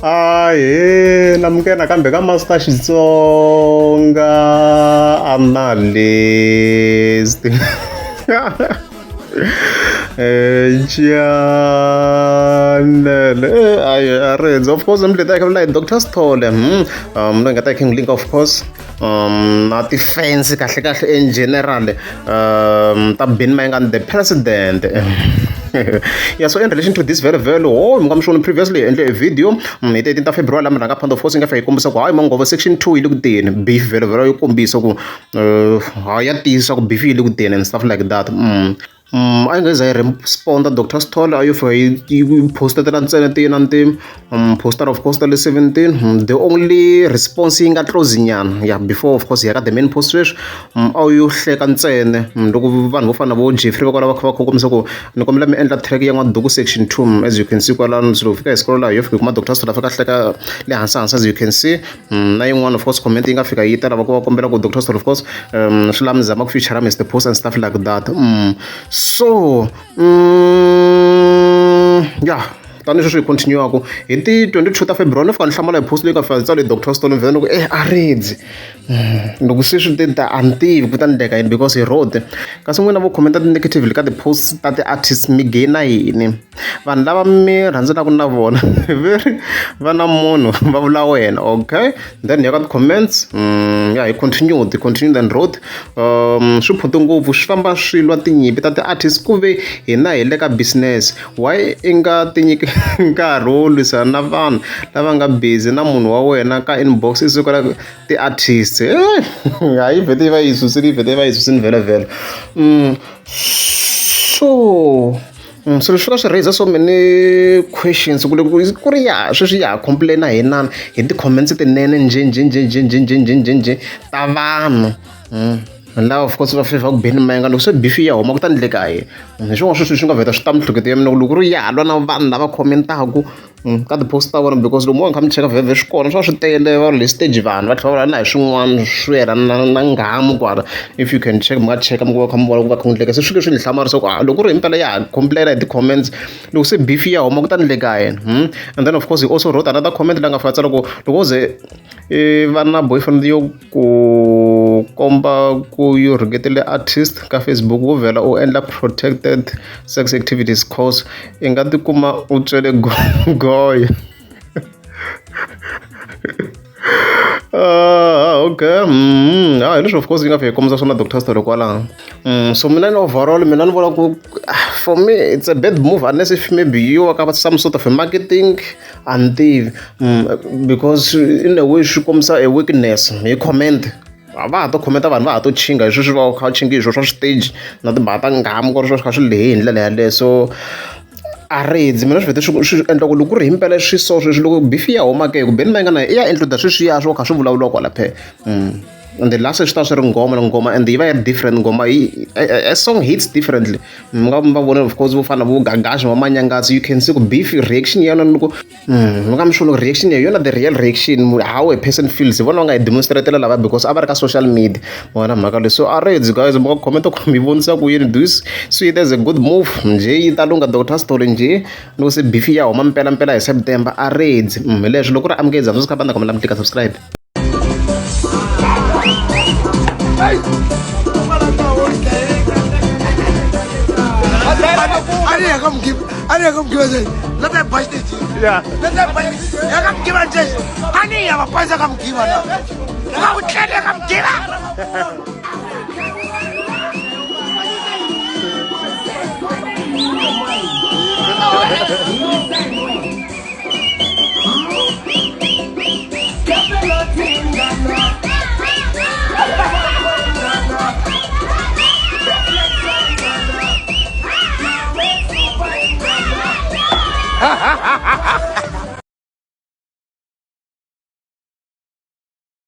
Ahee namukela nakambe ka Master Xitsonga Analyst channel ayi a ri of course mi leta hi Dr Sithole loyi nga ta King Link of course na ti-fans kahle kahle in general ta Benny Mayengani the president. Yeah, so in relation to this very very oh mi nga mi swona previously hi endle a video hi 13 ta February laha mi rhanga phanda of course yi nga fika yi kombisa ku hayi Manghovo section 2 yi le ku teni beef vhele vhele yi kombisa ku hayi ya tiyisa ku beef yi le ku teni and stuff like that. A yi nga za yi respond Dr Sithole a yo fika yi yi post-etela ntsena ti na ti poster of course ta le 17 the only response yi nga close nyana yeah before of course hi ya ka the main post sweswi a yo hleka ntsena loko vanhu vo fana na vo Jeffrey va kwala va kha va kombisa ku ni kombela mi endla track ya N'waduku section 2 as you can see kwalano so loko fika hi scroll laha yo fika hi kuma Dr Sithole a fika a hleka le hansi hansi as you can see na yin'wana of course comment yi nga fika yi ta lava ku va kombela ku Dr Sithole of course swi lava mi zama ku feature Mr Post and stuff like that so yeah tanihi sweswi hi continue-aku hi ti 22 ta February ni fika ni hlamala hi post leyi nga fika yi tsale hi Dr Sithole ni vhela ni ku a ridzi loko se swi te ta a ni tivi ku ta ndleka yini because hi road kasi n'wina vo comment ti-negatively ka ti-post ta ti-artist mi gain-a yini vanhu lava mi rhandzanaka na vona ve ri va na munhu va vula wena okay then hi ya ka ti-comments ya hi continued continued and wrote swi phute ngopfu swi famba swi lwa tinyimpi ta ti-artist ku ve hina hi le ka business why i nga ti nyiki nkarhi wo lwisana na vanhu lava nga busy na munhu wa wena ka inbox i sukela ti-artist hayi vhete yi va yi susile yi vhete yi va yi susile vhele vhele so swilo swi fika swi raise so many questions ku loko ku ri ya sweswi ya ha complain-a hi inani hi ti-comments tinene njhe njhe njhe njhe njhe njhe njhe njhe njhe ta vanhu lava of course va fevha ku Benny Mayengani loko se beef ya huma ku ta ndleka yini hi swin'wana sweswi swi nga vheta swi ta miehleketo ya mina ku loko ku ri ya ha lwa na vanhu lava comment-aku ka ti-post ta vona because loko mo va mi kha mi cheka vhevhe swi kona swi va swi tele va le stage vanhu va tlhela va na hi swin'wana swo yelana na nghamu kwala if you can check mi nga cheka mi va kha mi vona ku va kha ku ndleka se swi fike swi ni hlamarisa ku loko ku ri himpela ya ha complain hi ti-comments loko se beef ya huma ku ta ndleka yini and then of course he also wrote another comment la nga fika tsala ku loko wo ze i va na boyfriend yo ku komba ku yi rhuketele artist ka Facebook wo vhela u endla protected sex activities cause i nga tikuma u tswele goya okay hi leswi of course yi nga fika yi kombisa swona Dr Sithole kwalano so mina ni overall mina ni vona ku for me it's a bad move unless if maybe you work about some sort of a marketing a ni tivi because in a way swi kombisa a weakness hi comment va ha to comment vanhu va ha to chinga hi sweswi va kha va chinga hi swona swa switeji na timhaka ta nghamu ku ri swi kha swi lehe hi ndlela yaleyo so a ridzi mina swi vhete swi swi endla ku loko ku ri himpela swi so sweswi loko beef ya huma ke ku Benny Mayengani i ya include sweswiya swo kha swi vulavuriwa kwala phela and the last swi ta swi ri nghoma nghoma and yi va yi ri different nghoma yi a song hits differently mi nga va vona of course vo fana vo Gagash va Manyangatsi you can see ku beef reaction ya yona loko mi nga mi sure reaction ya yona the real reaction how a person feels hi vona va nga yi demonstratela lava because a va ri ka social media vona mhaka leyi so a ridzi guys mi nga comment ku mi vonisa ku yini do you see it as a good move njhe yi ta lungha Dr Sithole njhe loko se beef ya huma mpela mpela hi September a ridzi hi leswi loko ku ri amukeza ndzi kha kombela mi tlika subscribe. Ani ya mapanza kamgiva na. Ukakutlele kamgiva.